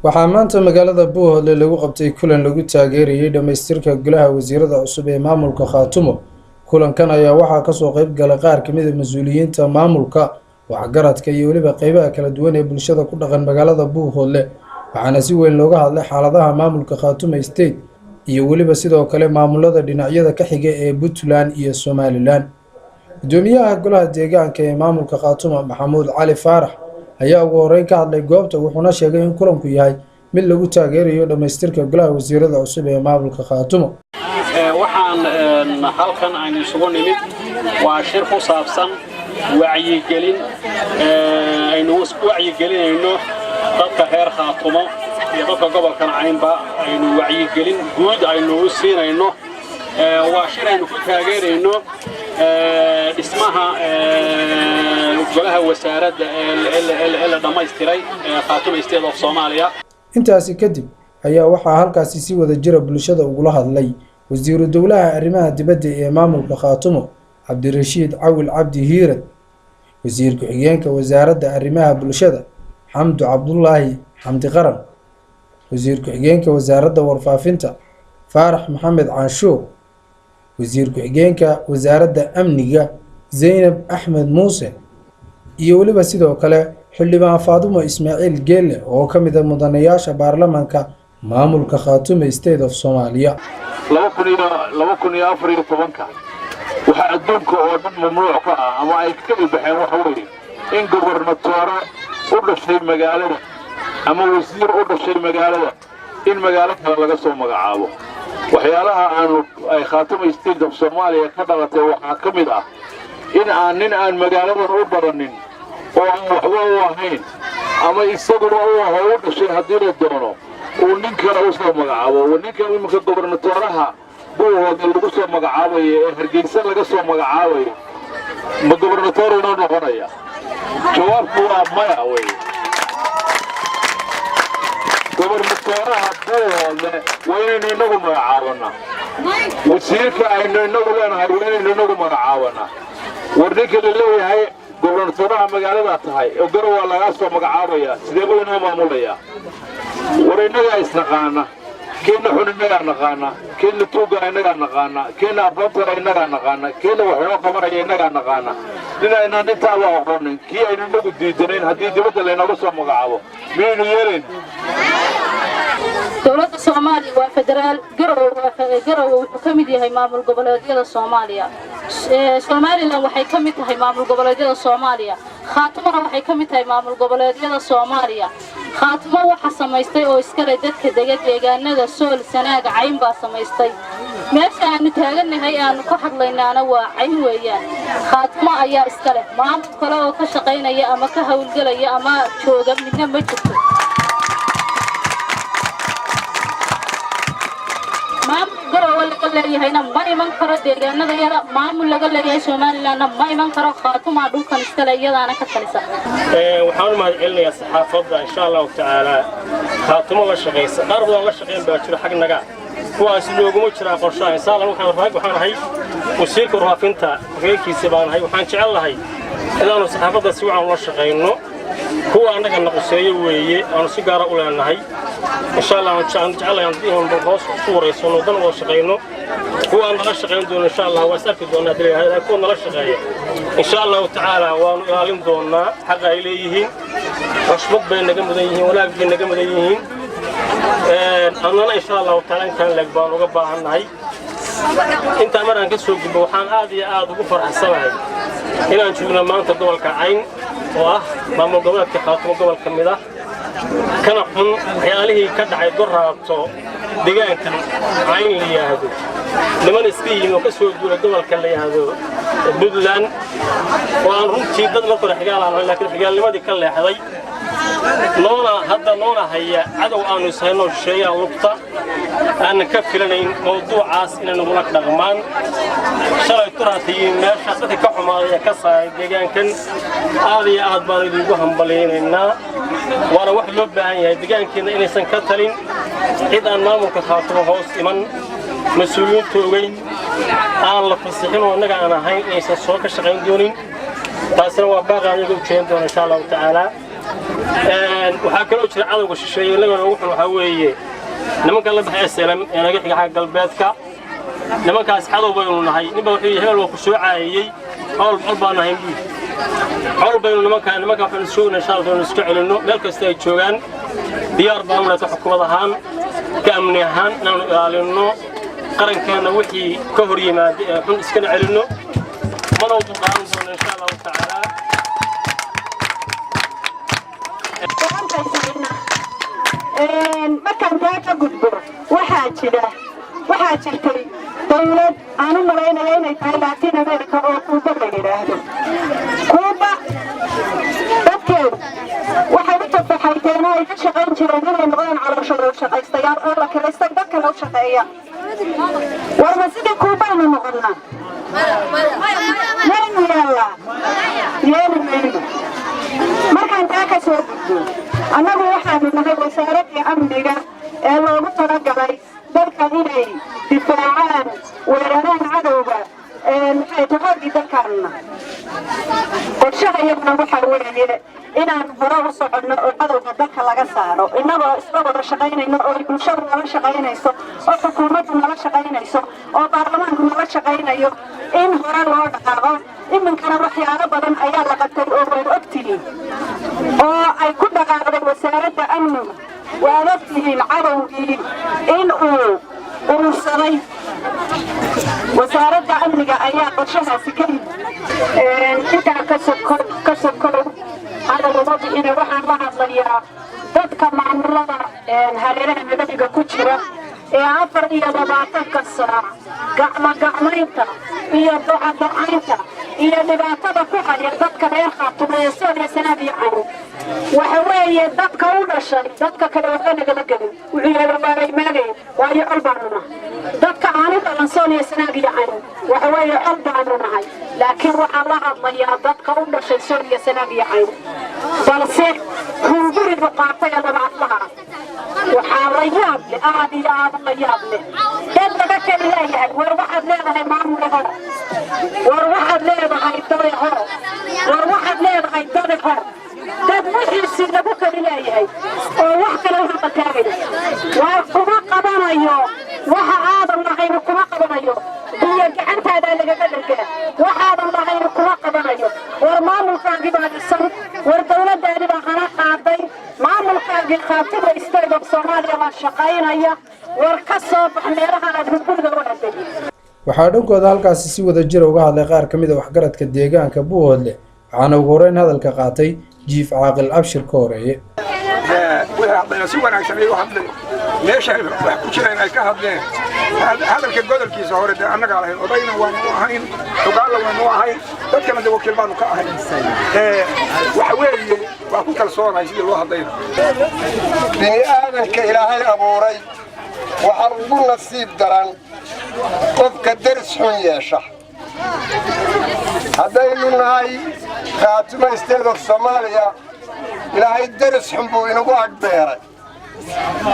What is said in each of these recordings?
Waxaa maanta magaalada Buuhoodle lagu qabtay kulan lagu taageerayay dhammaystirka golaha wasiirada cusub ee maamulka Khaatumo. Kulankan ayaa waxaa kasoo qeyb galay qaar kamid a mas-uuliyiinta maamulka, waxgaradka iyo weliba qeybaha kala duwan ee bulshada ku dhaqan magaalada Buuhoodle, waxaana si weyn looga hadlay xaaladaha maamulka Khaatumo State iyo weliba sidoo kale maamulada dhinacyada ka xiga ee Puntland iyo Somaliland. Gudoomiyaha golaha deegaanka ee maamulka Khaatumo, Maxamuud Cali Faarax, ayaa ugu horeyn ka hadlay goobta, wuxuuna sheegay in kulanku yahay mid lagu taageerayo dhammaystirka golaha wasiirada cusub ee maamulka Khaatumo. Waxaan halkan aynu isugu nimid waa shir ku saabsan wacyigelin aynu wacyigelinayno dadka reer Khaatumo iyo dadka gobolkan Caynba, aynu wacyigelin guud aynu u siinayno. Waa shir aynu ku taageerayno dhismaha golaha wasaaradda ee la dhammaystiray Khaatumo State of Soomaaliya. Intaasi kadib ayaa waxaa halkaasi si wada jira bulshada ugula hadlay wasiiru dowlaha arrimaha dibadda ee maamulka Khaatumo, Cabdirashiid Cawil Cabdi Hiirad, wasiir ku-xigeenka wasaaradda arrimaha bulshada, Xamdu Cabdulaahi Xamdi Qaran, wasiir ku-xigeenka wasaaradda warfaafinta, Faarax Maxamed Canshuur, wasiir ku-xigeenka wasaaradda amniga, Zaynab Axmed Muuse, iyo weliba sidoo kale xildhibaan Faadumo Ismaaciil Geelle oo ka mid a mudanayaasha baarlamaanka maamulka Khaatume State of Soomaaliya. 2014-ka waxaa adduunka oo dhan mamnuuc ka ah ama ay ka ilbaxeen waxa weeye in gobernatoore u dhashay magaalada ama wasiir u dhashay magaalada in magaalo kale laga soo magacaabo. Waxyaalaha aanu ay Khaatuma State of Soomaaliya ka dhalatay waxaa ka mid ah in aan nin aan magaaladan u baranin oo aan waxba u ahayn ama isaguna u aho u dhashay haddii la doono uu nin kale u soo magacaabo. Ninka iminka gobernatooraha Buuhoodle lagu soo magacaabayo ee Hargeysa laga soo magacaabayo, ma gobernatoor inoo noqonaya? Jawaabtu waa maya wey. Gobernatooraha Buuhoodle waa inaynu inagu magacaabanaa, wasiirka aynu inagu leenahay waa inaynu inagu magacaabanaa. War ninka la leeyahay gobernatooraha magaaladaa tahay oo Garow waa lagaa soo magacaabaya, sidee buu inoo maamulayaa? War innagaa isnaqaana. Keenna xun innagaa naqaana, keenna tuuggaa innagaa naqaana, keenna aqoontana innagaa naqaana, keenna wax inoo qabanaya innagaa naqaana. Nin aynaan intaaba aqoonin, kii aynu inagu diidanayn, haddii dibadda laynooga soo magacaabo, miyaynu yeelayn? Dowladda Soomaaliya waa federaal. Garowe wuxuu ka mid yahay maamul goboleedyada Soomaaliya. Somaliland waxay ka mid tahay maamul goboleedyada Soomaaliya. Khaatumona waxay ka mid tahay maamul goboleedyada Soomaaliya. Khaatumo waxa samaystay oo iskale dadka dega deegaanada Sool, Sanaag, Cayn baa samaystay. Meesha aanu taagannahay aanu ka hadlaynaana waa Cayn weeyaan. Khaatumo ayaa iska leh. Maamul kale oo ka shaqaynaya ama ka howlgelaya ama jooga midna ma jirto. Maamul Garowe laga leeyahayna ma iman karo deegaanada yada, maamul laga leeyahay Somalilandna ma iman karo. Khaatumaa dhulkan iskale, iyadaana ka talisa. Waxaan u mahad celinayaa saxaafadda, insha Allahu tacaalaa, Khaatumo la shaqaysa. Qaar badan la shaqayn baa jiro xag naga, kuwaas looguma jiraa qorshaha insha Allah. Waxaan ahay wasiirka warfaafinta ku-xigeenkiisa baan ahay. Waxaan jecel lahay inaanu saxaafadda si wacan ula shaqayno. Kuwa annaga naquseeyo weeye, aanu si gaara u leenahay. Insha Allah waxaan jecelahay inaan hoos ku wareysano, dan wada shaqayno. Kuwa aan nala shaqayn doono, insha Allah, waa is arki doonaa hadii la yidhaahdo. Kuwa nala shaqeeya, insha Allahu tacaala, waanu ilaalin doonaa xaqa ay leeyihiin. Xushmad bay naga mudan yihiin, wanaag bay naga mudan yihiin. Annana insha Allahu tacaala intaan leeg baan uga baahannahay. Intaan mar aan ka soo gudbo, waxaan aad iyo aad ugu faraxsanahay inaan joogno maanta gobolka Cayn oo ah maamul goboleedka Khaatumo gobol ka mid ah, kana xun waxyaalihii ka dhacay Doraato deegaankan Cayn la yidhaahdo. Niman iska yimi oo ka soo duulay gobolka la yidhaahdo Puntland oo aan runtii dad marka hore xigaal aan ahayn, laakiin xigaalnimadii ka leexday, noona hadda noona haya cadow aanu ishayno, shisheeyaa lugta aanan ka filanayn mawduucaas inay nagula dhaqmaan. Shalay turaatayii meesha dadka ka xumaaday ee ka saaray deegaankan, aad iyo aad baan idinku hambalyaynaynaa. Waana wax loo baahan yahay deegaankeenna inaysan ka talin cid aan maamulka Khaatumo hoos iman, mas-uuliyiinta ogeyn, aan la fasixin oo innaga aan ahayn, inaysan soo ka shaqayn doonin. Taasina waa baaqi aniga u jeedin doona, insha Allahu tacaalaa. Waxaa kaloo jira cadowga shisheeye. Innagana ugu xun waxaa weeye nimanka la baxay SLM ee naga xiga xagga galbeedka. Nimankaas cadow baynu nahay. Ninba wuxuu yidhi, hebel waa ku soo caayiyey, col col baan nahay buu. Col baynu nimanka waxaynu soognaa, insha Allah, iska celinno meel kasta ay joogaan. Diyaar baanu nahay xukuumad ahaan, ka amni ahaan, inaanu ilaalinno qarankeenna, wixii ka hor yimaada ee xun iskana celinno, mana u dulqaadan doono, insha Allahu tacaala. Markaan taa ka gudbo, waxaa jirtay dawlad aan u malaynaya inay tahay Latin America oo Kuuba la yidhaahdo. Kuuba dadkeedu waxay u tafaxayteen oo ay ka shaqayn jireen inay noqdaan calooshooda shaqaystayaal oo la kiraystay, dad kale u shaqeeya. Warma sidii Kuubaynu noqonnaa? Maynu yeellaa? Yeeli mayno. Markaan taa ka soo gudbo, annagu waxaanu nahay wasaaraddii amniga ee loogu talagalay dalka inay difaacaan, weeraraan cadowga. Maxay tahoogii dalkaanna? Qorshaha iyaguna waxaa weeye inaan hore u soconno oo cadowga dalka laga saaro, innagoo isla wada shaqaynayno, oo bulshadu nala shaqaynayso, oo xukuumaddu nala shaqaynayso, oo baarlamaanku nala shaqaynayo, in hore loo dhaqaaqo. Iminkana waxyaalo badan ayaa la qabtay oo waad ogtihiin, oo ay ku dhaqaaqday wasaaradda amnigu. Waad ogtihiin cadowgii in uu urursaday. Wasaaradda amniga ayaa qorshahaasi ka yimid. Intaa ka sokow, hadal uma bixine, waxaan la hadlayaa dadka maamulada hareeraha madaniga ku jira ee 24-ka saac gacmo gacmaynta iyo docadocaynta iyo dhibaatada ku haya dadka reer Khaatumo ee Sool iyo Sanaag iyo Cayn. Waxa weeye dadka u dhashay, dadka kale waxba nagama gelin. Wuxuu yahay waaray maagay, waayo col baanu nahay. Dadka aan u dhalan Sool iyo Sanaag iyo Cayn, waxa weeye col baanu nahay. Laakiin waxaan la hadlayaa dadka u dhashay Sool iyo Sanaag iyo Cayn, balse hungurigu qaatay ee laba aflaha. Waxaa la yaab leh, aad iyo aad la yaab leh, dad laga keli leeyahay. War waxaad leedahay maamulaho, war waxaad leedahay dadeho, war waxaad leedahay dadeho. Dad wixiisii lagu keli leeyahay oo wax kale u haqataagaya, waar kuma qabanayo. Waxa aadan lahayn kuma qabanayo. Biyo gacantaadaa lagaga dhargaa. Waxaadan lahayn kuma qabanayo. War maamulkaagii baa dhisan, war dawladdaadi baa hana qaaday, maamulkaagii Khaatuma State of Soomaaliya baa shaqaynaya. War ka soo bax meelaha aad hunguriga u aaday. Waxaa dhankooda halkaasi si wada jira uga hadlay qaar ka mid a waxgaradka deegaanka Buuhoodle, waxaana ugu horreyn hadalka qaatay Jiif Caaqil Abshir ka horeeye. Wixii hadlayna si wanaagsan ay u hadleen, meesha wax ku jireen ay ka hadleen. Hadalka godolkiisa hore dee annagaa lahayn, odayna waanu u ahayn, xogaalla waanu u ahayn, dadkana de wakiil baanu ka ahayn. Waxa weeye waa ku kalsoonahay sidii loo hadlayna. Bini aadanka Ilaahay abuuray waxaa ugu nasiib daran qofka deris xun yeesha. Haddaynu nahay Khaatuma State of Soomaaliya, Ilaahay deris xun buu inagu agbeeray,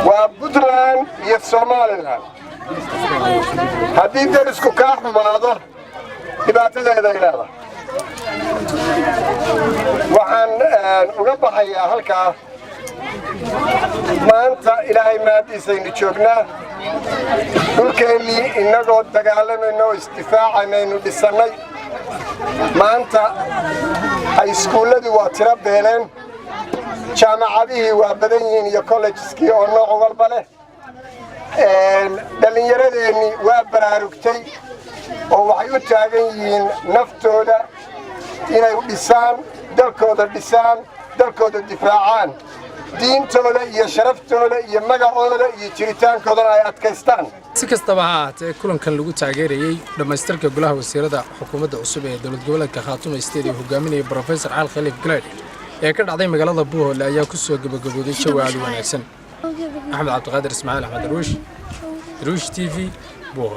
waa Puntland iyo Somaliland. Haddii derisku kaa xumaado, dhibaatadeeday leedahay. Waxaan uga baxayaa halkaa, maanta Ilaahay mahaddiisaynu joognaa dhulkeennii, innagoo dagaalamayno oo isdifaacanaynu dhisannay. Maanta iskuulladii waa tiro beeleen, jaamacadihii waa badan yihiin iyo collegeskii oo nooc walba leh. Dhallinyaradeenni waa baraarugtay oo waxay u taagan yihiin naftooda inay dhisaan, dalkooda dhisaan, dalkooda difaacaan, diintooda iyo sharaftooda iyo magacooda iyo jiritaankoodana ay adkaystaan. Si kastaba ha ahaatee, kulankan lagu taageerayey dhammaystirka golaha wasiirada xukuumadda cusub ee dowlad goboleedka Khaatuma State ee hogaaminaya Brofesor Cali Khaliif Galaydh ee ka dhacday magaalada Buuhoodle ayaa ku soo gabagabooday jawi aad u wanaagsan. Axmed Cabdiqaadir Ismaaciil, Axmed Darwiish, Darwiish TV, Buuhoodle.